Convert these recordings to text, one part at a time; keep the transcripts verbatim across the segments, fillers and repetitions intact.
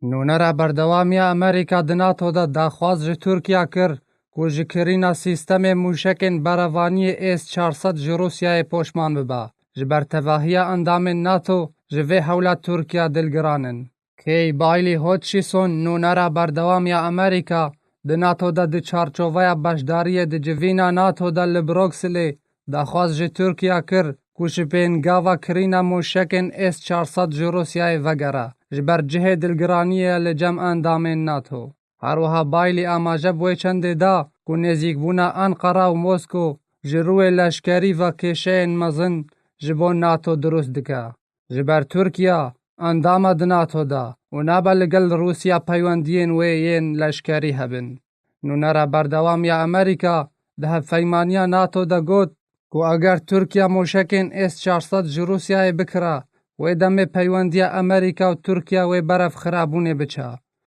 Nûnera berdewamiya Amerîka di NATO de daxwaz ji Tirkiya kir ku ji kirîna sîstemê mûşekên berevaniyê S çar sed ji Rûsyayê poşman bibe, ji ber tevahiya endamên NATO ji vê hewla Tirkiya dilgiran in. Kay Bailey Hutchison, nûnera berdewamiya Amerîka di NATO de di çarçoveya beşdariyê di civîna NATO de li Brukselê daxwaz ji Tirkiya kir ku ji pêngava kirîna mûşekên S çar sed ji Rûsyayê vegere, ji ber cihê dilgiraniyê ye li cem endamên NATO. Her wiha Bailey amaje bi wê çendê da ku nêzîkbûna Enqera û Mosko ji rûyê leşkerî ve kêşeyên mezin ji bo NATO dirust dike. Ji ber Tirkiya endama di NATO de û nabe li gel Rûsya peywendiyên wê yên leşkerî hebin. Nûnera berdewamiya Amerîka di hevpeymaniya NATO de got ku eger Tirkiya mûşekên S çar sed ji Rûsyayê bikira, wê demê peywendiya Amerîka û Tirkiya wê berev xirabûnê biçe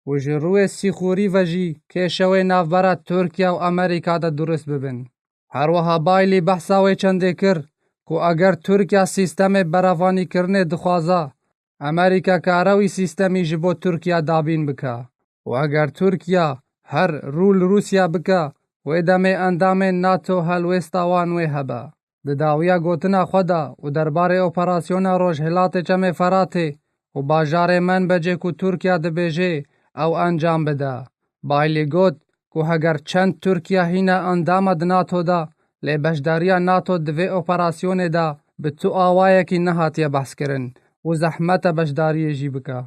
û ji rûyê sîxurî ve jî kêşe wê navbera Tirkiya û Amerîka de dirust bibin. Her wiha Bailey behsa wê çendê kir ku eger Tirkiya sîstemê berevanîkirinê dixwaze, Amerîka kare wî sîstemî ji bo Tirkiya dabîn bike û eger Tirkiya her rû li Rûsya bike, wê demê endamên NATO helwêsta wan wê hebe. Di dawiya gotina xwe de û derbarê operasyona Rojhilatê Çemê Feratê û bajarê Menbecê ku Tirkiya dibêje ew encam bide, Bailey got ku heger çend Tirkiya hîne endama di NATO de, lê beşdariya NATO di vê operasyonê de bi tu awayekî nehatiye behskirin û zehmet e beşdariyê jî bike.